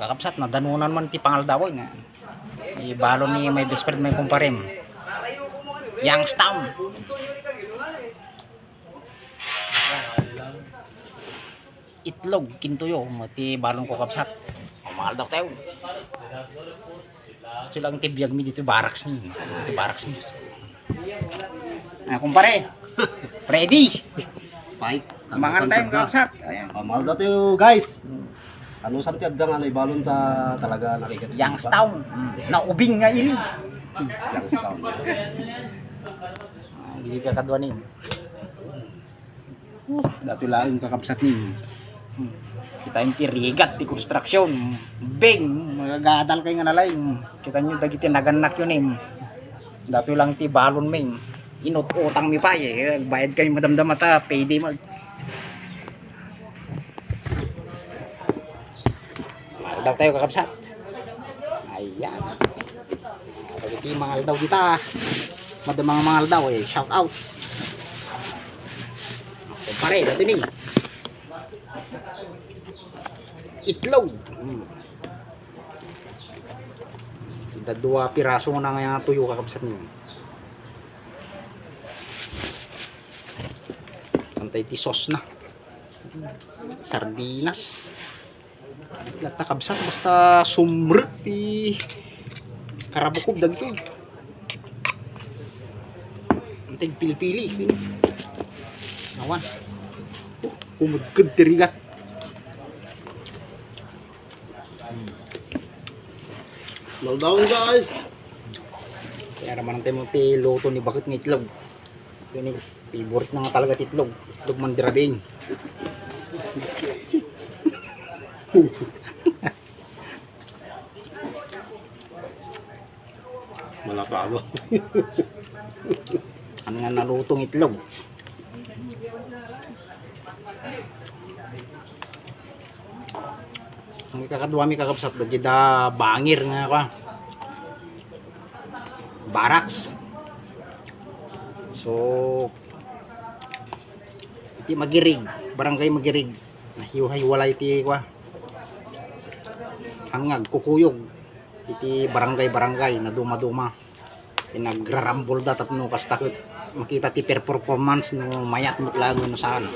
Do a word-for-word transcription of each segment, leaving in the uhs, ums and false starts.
Kakabsat, nadanunan man ti pangaldaw, oy, nga ibalon ni my best friend, my kumparem. Youngstown. Itlog, kintuyo, ti balon ko, kabsat. Mangaldaw tayo. Gusto lang ti biag mi dito, barracks ni. Dito, barracks ni. Ah, kumpare. Ready? Fight. Mangan tayo, kabsat. Ayan. Mangaldaw tayo, guys. Ano sa ti adda nga naibalon ta talaga nakikat-, Youngstown. Mm. Naubing nga ili. Youngstown. Ah, hindi ka kadwa ni. Uh, datoy laeng, kakabsat ni. Hmm. Kita yung ti rigat ti construction. Bing, magagadal kayo nga nalay. Kita nyo dagiti nagannak yun eh. Datoy lang ti balon mi. Inut-utang mi pa eh. Bayad kayo madamdam ata, payday mag. Mangaldaw tayo, kakabsat. Ayan. Dagiti mangaldaw dita. Madamang mangaldaw eh. Shout out. Pare, dati ni. Itlog. Hmm. Sida dua piraso na nga tuyo, kakabsat niyo. Kantay ti sauce na. Sardinas. Latta, kabsat, basta sumrek ti karabukob dagitoy. Antay pilpili. Awan. Oh, kumudkod ti rigat. Lawdaw, guys. Kaya naman ang tayo ti luto ni Bakit nga itlog. Yun eh, favorite na nga talaga ti itlog. Itlog mandirabing. Malasa ako. Ano nga nalutong itlog? Ang ikakadwa mi, kakabsat, dagiti da bangir nga kwa. Barracks. So, iti Magirig, Barangay Magirig. Nahiwhiwalay ti kwa. Ang agkukuyog iti barangay-barangay, naduma-duma. Pinagrarambol da tapno kasta ket makita ti performance no mayat met laeng wenno saan.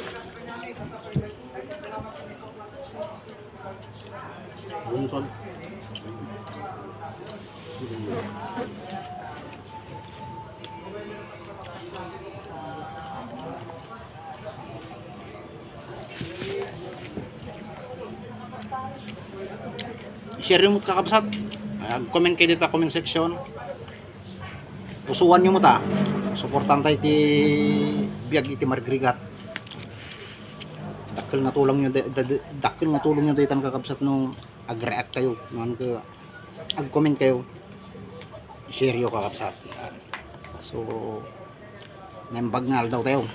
Bunson. Share nyo met, kakabsat. Ag-comment kayo dita comment section. Pusuan nyo met, ah. Suportan tayo ti biag iti marigrigat. Dakkel nga tulong nyo, da-, da-, dakkel nga tulong nyo daytan, kakabsat, no ag-react kayo, no, ano kayo, ag-comment kayo. Share nyo, kakabsat. Yan. So, naimbag nga aldaw tayo.